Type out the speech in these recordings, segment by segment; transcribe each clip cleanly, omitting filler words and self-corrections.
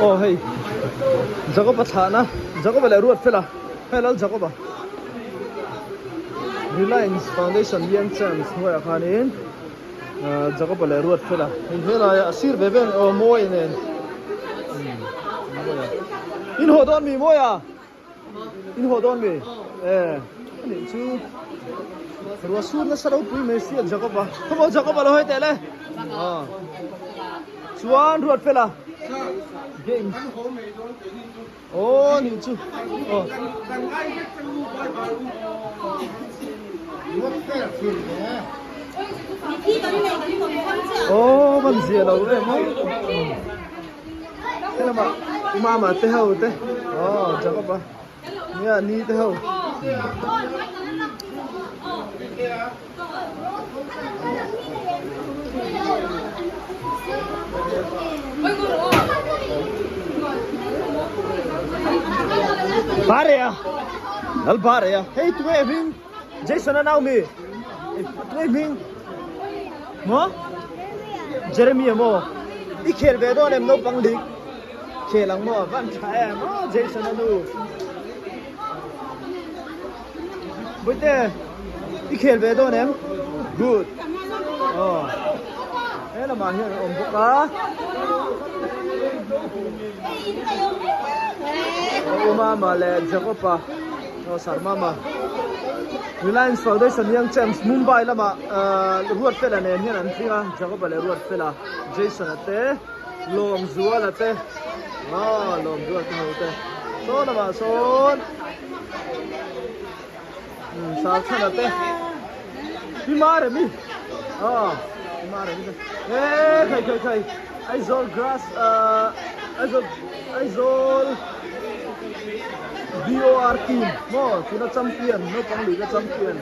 Aw hei Jacob-a thlahna Jacob-a leh Ruatfela hei lal Jacob-a Reliance Foundation Young Champs hnuaiah khanin ahh Jacob-a leh Ruatfela hei helaia a sir ve ve aw Mawia nen umm Mawia in haw dawn mi Mawia. In haw dawn mi? E, a nih chu. Ruah sur nasa ropui mai sia Jacob-a. Khawmaw Jacob-a lo hawi teh le. Ah. Chuan ruat fela. Games. Oh, nih chu. Oh. Oh, van zia lo em a. Helama mama te ho te aw Jacob a nia ni te ho Barea lal Barea hei tunge hming Jason a nau mi tunge hming Maw? Jeremy a maw? I khel ve dawn em naupang dik? Khel ang maw? Van tha em aw Jason a nu. Bawihte i khel ve dawn em? Good. Aw. He lamah hian a awm bawk a. Umama leh Jacob-a. Aw Sarmama Reliance Foundation Young Champs Mumbai lamah Ruatfela nen hian an tling a, Jacob-a leh Ruatfela, Jason-a te, Lawmzuala te, aw Lawmzuala te ho te saw lamah sawn Sarthana te Pi Maremi aw Pi Maremi te he khai khai khai Aizawl grass Aizawl Aizawl BOR team maw tuna champion naupang lui ka champion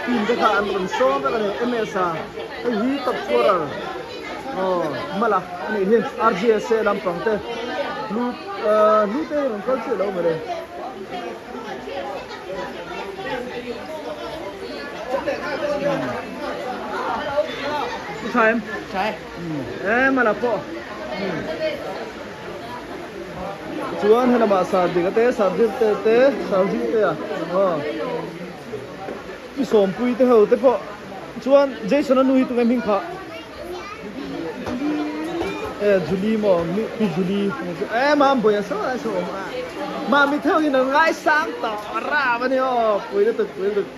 team te kha an rawn sawm vek a ni MS a hei hi top scorer aw mala a nih hi RGSA lampang te hlu hlu te rawn kal chiah lo mawle. Tha em? Tha e. Em a la pawh. Chuan helamah sardika te sardir te te sarzir te a aw i sawmpui te ho te pawh chuan Jason a nu hi tunge hming phah e Julie maw pi Julie em a bawi a saw lai saw awm a mahni theuh in an ngaisang tawh rap a ni aw pui lutuk pui lutuk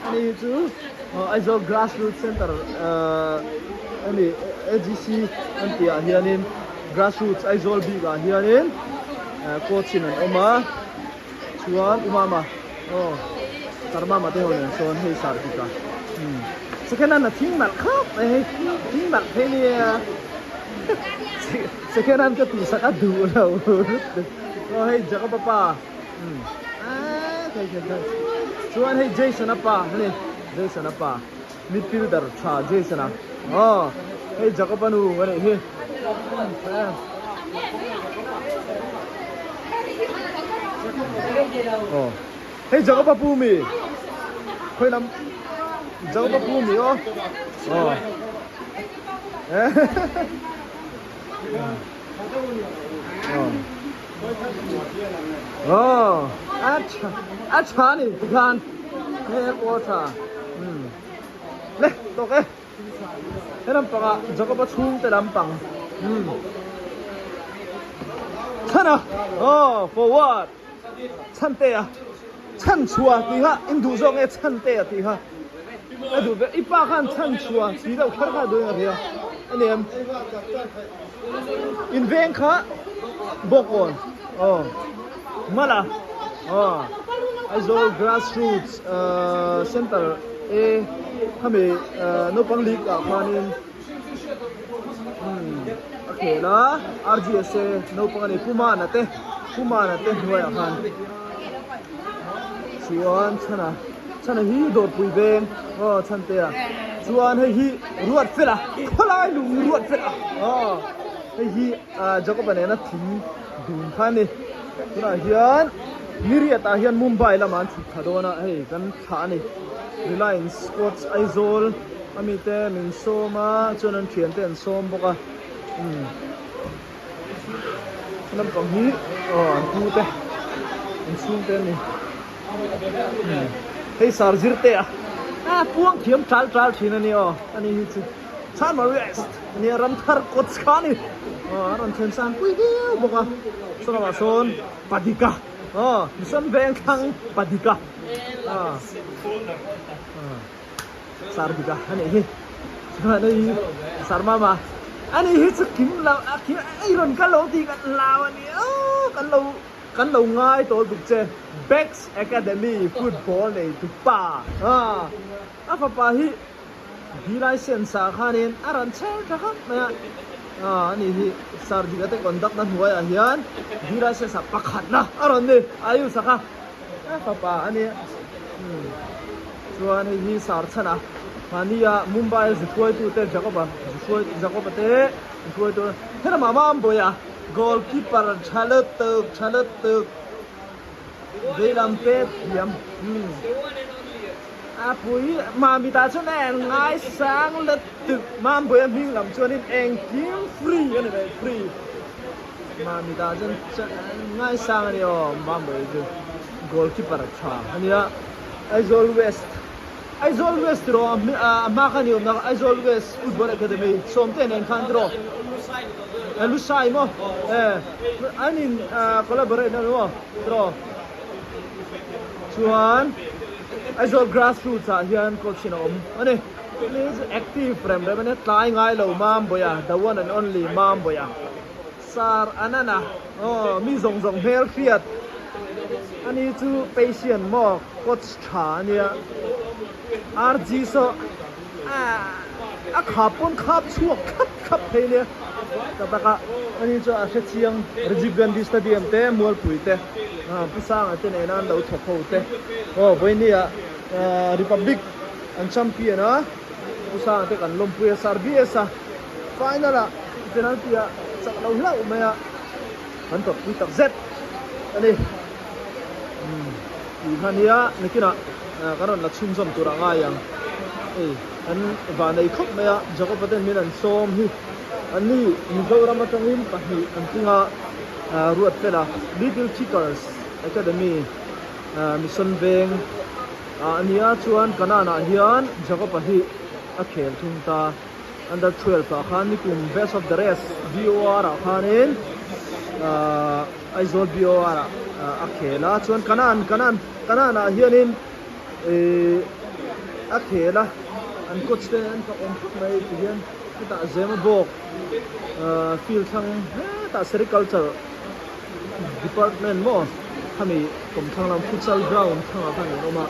ani hi chu Aizawl grass root center ani AGC an tih ah hianin grass roots Aizawl bik ah hianin coach in an awm a chuan umama aw tarmama te ho nen sawn hei sar bik a second hand a thing nalh khawp mai hei thing nalh phei nia second hand ka tih sak a duh lo aw hei Jacob-a pa. Chuan hei Jason a pa ani Jason a pa midfielder tha Jason a aw hei Jacob a nu a nih hi aw hei Jacob a pu mi khawi lam Jacob a pu mi aw aw Aw a tha a tha ni tikhan hei a kawl tha umm le tawk e he lampangah Jacob a chhungte lampang umm chhan a aw forward chhan te a chhan chhuah tih kha in duh zawk nge chhan te a tih kha a duh ve i pa khan chhan chhuah si deuh kher kha a duh in a hria a ni em in veng kha bawkawn aw mala aw Aizawl grassroots ahh center e khami ahh naupang league ah khanin umm a khel a RGSA naupang a ni Pu Mana te Pu Mana te hnuaiah khan chuan chhana chhana hi dawrpui veng aw chhantea chuan hei hi ruat fel a khawlai lung ruat fel a aw hei hi ah Jacob-a nena thing dun kha a ni tunah hian Miriat ah hian Mumbai lamah an chhuk thla dawn a hei kan thlah a ni Reliance Sports Aizawl. A mite min sawm a chuan an thiante an sawm bawk a umm naupang hi aw an pu te an chhung te an ni umm hei sar zir te a a puang thiam tal tal thin a ni aw ani hi chu Chanmar West a nia Ramthar kawt kha a ni aw a rawn thlen sang pui viau bawk a saw lamah sawn Padika aw Mission Vengthlang Padika aw. Sar bik a anih hi chuan hei hi sar mama ani hi chu kim lo a kim ei rawn kal lo tih kan hlau a ni aw kan lo kan lo ngai tawl tuk che Bex Academy football nei tu pa a fapa hi B license ah khanin a rawn chher tha khawp mai a ani hi sar dik a te conduct na hnuaiah hian B license ah pakhatna a rawn ni a use a kha a fapa a nia chuan hei hi sar chhan a mahni a Mumbai a zu hruaitu te Jacob a zu hruai Jacob a te zu hruaitu helamah Mambawi a goal keeper tha lutuk tha lutuk veilam pet thiam a pui Mami tah chuan a en ngaisang lutuk Mambawi a hming lam chuanin engkim free a ni mai free. Mami dah chuan ngaisang a ni aw Mambawi chu goalkeeper tha a nia Aizawl West Aizawl West tiraw a hma khan i awmna Aizawl West Football Academy sawmte nen khan tiraw Lusai maw e an in collaborate na maw tiraw chuan Aizawl Grassroots ah hian coach in a awm a ni Please active rem rem a nia tlai ngai lo Mambawi a the one and only Mambawi a. Sir Anana aw mi zawng zawng hmel hriat ani chu patient maw coach tha ania RG saw a khap pawn khap chhuak thlap thlap thei ania ka tak a ani chu a hre chiang Rajiv Gandhi Stadium te Mualpui te Pu Sanga te nena an lo thawk ho te aw vawinia Republic an champion a Pu Sanga te kan lawmpui a Sir BS a. Final ah penalty ah chak lo hlauh mai a, kan tawrhpui tak zet a ni. Umm tih kha nia nakinah kan rawn la chhunzawm tur a ngai ang. Hei kan vanei khawp mai a, Jacob a ten min an sawm hi anni Mizoram atangin pahnih an tling a, Ruatfela Little Kickers Academy Mission Veng ah a nia chuan Kanan ah hian Jacob a hi a khel thung ta. Under 12 ah khan nikum best of the rest BOR ah khanin ahh Aizawl BOR ah a khel a chuan Kanan Kanan Kanan ah hianin ihh a khel a an coach te an fak awm khawp mai ti hian hetah zema bawk ahh field thlang hetah sericulture department maw khami kawmthlang lam futsal ground thlangah khan an awm a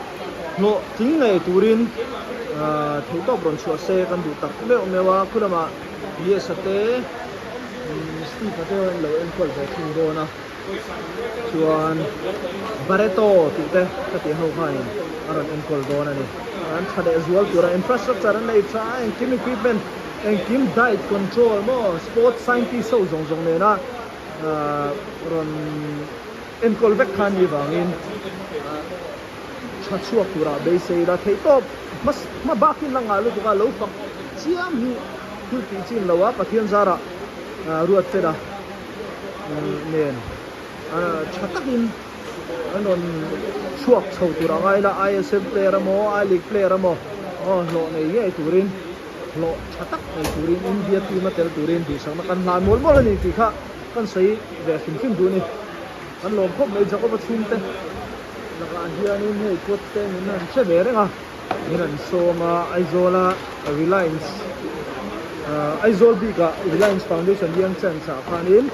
hlawh tling ngei turin ahh theihtawp rawn chhuah se kan duh tak meuh meuh a khu lamah yes a te Steve a te an lo enkawl ve thung dawn a chuan Barreto tih te ka tih ho khanin a rawn enkawl dawn a ni an tha leh zual tura infrastructure an nei tha a engkim equipment engkim diet control maw sports scientist ho zawng zawng nena. Rawn enkawl vek kha ni vangin tha chhuak turah beisei ila theih tawp hma bakin la ngah lutuk a lo fak chiam hi thil tih chin lo a Pathian zarah ruat fela nen tha takin an rawn chhuak chho tur a ngai ila ISL player emaw I League player emaw hlawh nei ngei turin hlawh tha tak nei turin India team a tel turin duhsakna kan hlan mual mual a ni tih kha kan sawi ve hrim hrim duh a ni. Kan lawm khawp mai Jacob-a chhungte lakah hianin hei coach te min han hre ve reng a, min han sawm a Aizawl-a Reliance ah Aizawl bikah Reliance Foundation Young Chance ah khanin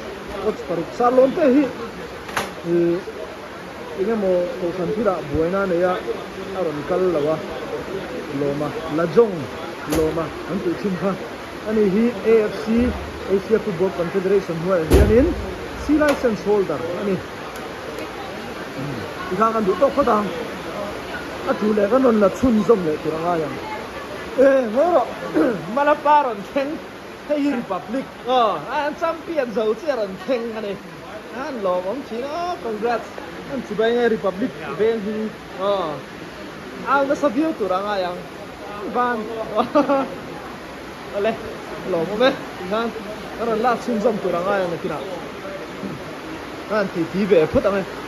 coach paruk Sarlawm te hi ih Eng emaw kohhran thilah buaina a nei a, a rawn kal lo a, lawma Lajong lawma an tih thin kha a ni hi AFC, Asia Football Confederation hnuaiah hianin C license holder a ni. Tikhan kan duh tawk phawt ang, a tu leh kan rawn la chhunzawm leh tur a ngai ang. E ngawi rawh, Malapa rawn thleng hei hi Republic aw, an champion zo chiah rawn thleng a ni. An lawm awm thin a, congrats. An chibai nge Republic veng hi aw. Au nasa viau tur a ngai ang. van awle lawm awm e tikhan ka rawn lak chhunzawm tur a ngai ang nakinah ka han titi ve phawt ang e.